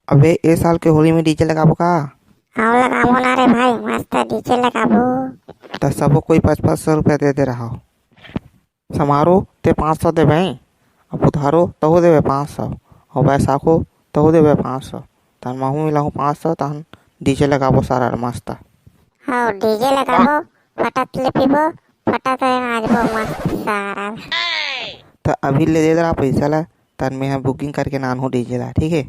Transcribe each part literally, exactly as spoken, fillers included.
अबे, ए साल के होली में डीजे लगाबो का? हाँ, लगाबो ना रे भाई, मस्त डीजे लगाबो। त सबो कोई पाँच पाँच सौ रुपया दे दे रहा हो। समारो, ते पाँच सौ देबे, अब उधारो, तहू देबे पाँच सौ, और बैसाखो, तहू देबे पाँच सौ। तहन महू मिलाहूँ पाँच सौ, तहन डीजे लगाबो सारा मस्त। हाँ, डीजे लगाबो, फटत ले पीबो, फटत ले नाचबो मस्त सारा। त अभी ले दे दे रहा पैसा ला, तहन मैं बुकिंग करके नानहूँ डीजे ला, ठीक है?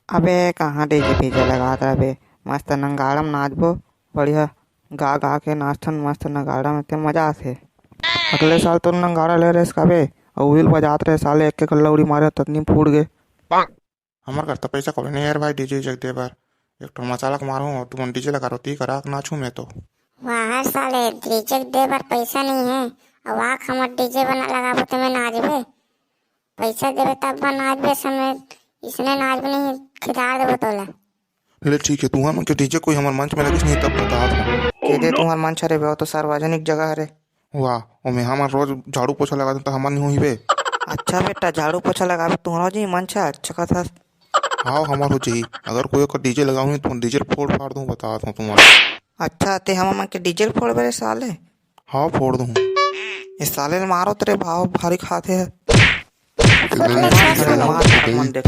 अबे, कहाँ डीजे पीजे लगात रहा बे? मस्त नंगाड़ा में नाचबो, बढ़िया गा गा के नाचथन, मस्त नंगाड़ा में ते मजा आथे। अगले साल तो नंगाड़ा ले रेस काबे, अउ उहिल बजात रहे साले, एक एक लौड़ी मारे, ततनी फूट गे। हमर कर त पैसा कौड़ी नहीं यार भाई, डीजे उजे दे बर। एक ठो मसाला के मारहूँ, और तुमन डीजे लगा रो, ती करा के नाचहूँ मैं तो। वाह साले, डीजे दे बर पैसा नहीं है, अब आख हमर डीजे बना लगाबो, तुम्हें नाचबे। पैसा देबे तब बर नाचबे, समय इसने नाचबे नहीं, खिदार देबो तोला। ले ठीक है, तुहर मन के डीजे कोई हमर मंच में लगिस नहीं तब बता दो। के दे तुहर मंच हरे बे, वो तो सार्वजनिक जगह हरे। वाह, ओमे हमन रोज झाड़ू पोछा लगाते त हमर नहीं होही बे। अच्छा बेटा, झाड़ू पोछा लगाबे तुहर हो जी मंच ह, अच्छा कथस। हाँ, हमर हो जाही। अगर कोई ओकर डीजे लगाहूँ तो डीजे फोड़ फाड़ दूँ, बता दो तुम्हारा। अच्छा, ते हमर मन के डीजे फोड़बे रे साले। हाँ, फोड़ दूँ। ये साले ने मारो तेरे भाव भारी खाते है। मार, मार, मन देख।